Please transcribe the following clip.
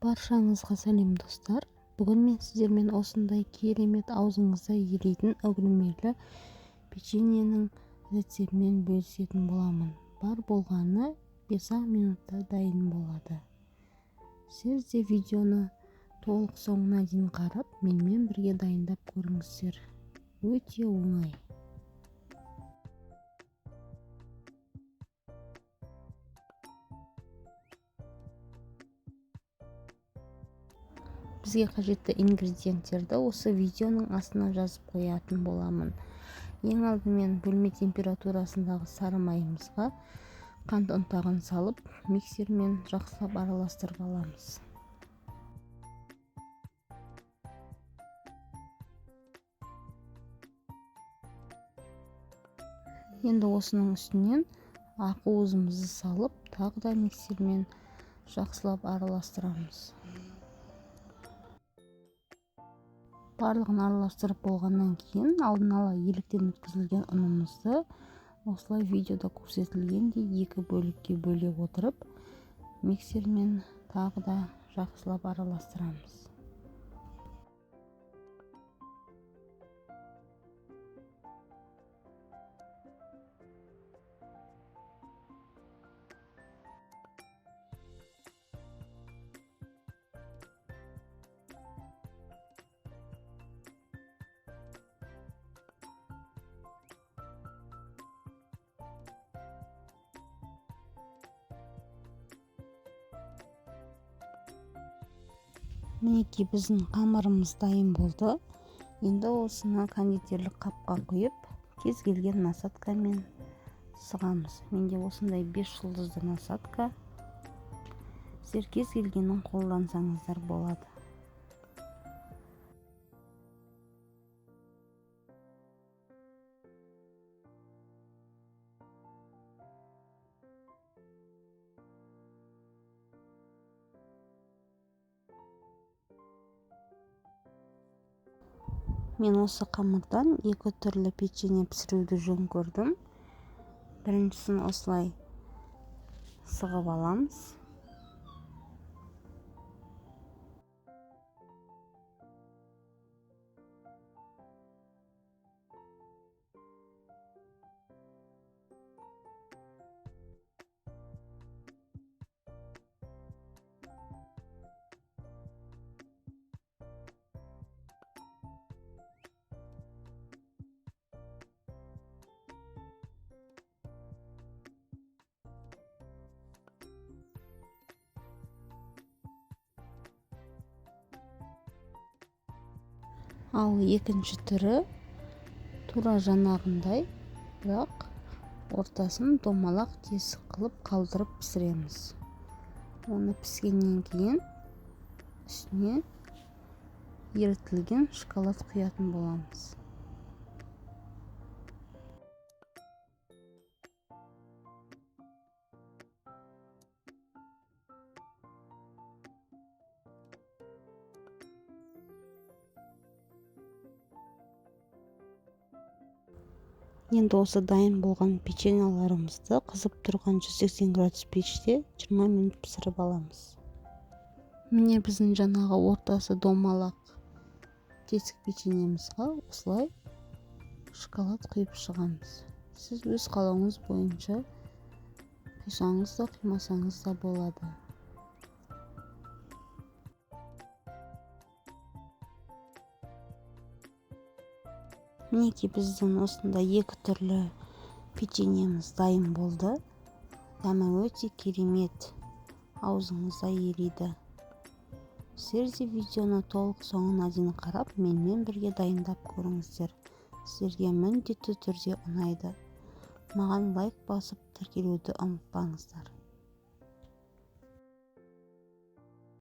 Баршаңызға сәлем, достар! Бүгін мен сіздермен осындай керемет, аузыңызда еритін үгілмелі печеньенің рецептімен бөлісетін боламын. Бар болғаны 5 минутта дайын болады. Сіз де видеоны толық соңына дейін қарап, менімен бірге дайындап көріңіздер. Өте оңай. Бізге қажетті ингредиенттерді осы видеоның астына жазып қоятын боламын. Ең алдымен бөлме температурасындағы сары майымызға қант ұнтағын салып, миксермен жақсылап араластырып аламыз. Енді осының үстінен ақуызымызды салып, тағы да миксермен жақсылап араластырамыз. Барлығын араластырып болғаннан кейін алдын ала еліктен өткізілген ұнымызды осылай видеода көрсетілгендей екі бөлікке бөле отырып, миксермен тағы да жақсылап араластырамыз. Мінекей, біздің қамырымыз дайын болды. Енді осыны кондитерлік қапқа құйып, кез келген насадкамен сығамыз. Менде осындай 5 жұлдызды насадка. Сіздер кез келгенін қолдансаңыздар болады. Мен осы қамырдан екі түрлі печенье пісіруді жөн көрдім. Біріншісін осылай сығып аламыз. Ал екінші түрі тура жаңағындай, бірақ ортасын домалақ тесік қылып қалдырып пісіреміз. Оны піскеннен кейін үстіне ерітілген шоколад құятын боламыз. Енді осы дайын болған печеньелерімізді қызып тұрған 180 градус пеште 20 минут пісіріп аламыз. Міне, біздің жаңағы ортасы домалақ тесік печеньемізге осылай шоколад құйып шығамыз. Сіз өз қалауыңыз бойынша құйсаңыз да, құймасаңыз да болады. Мінекей, біздің осындай екі түрлі печеньеміз дайын болды. Дәмі өте керемет, аузыңызда ериді. Сіздер де видеоны толық соңына дейін қарап, менімен бірге дайындап көріңіздер. Сіздерге міндетті түрде ұнайды. Маған лайк басып тіркелуді ұмытпаңыздар.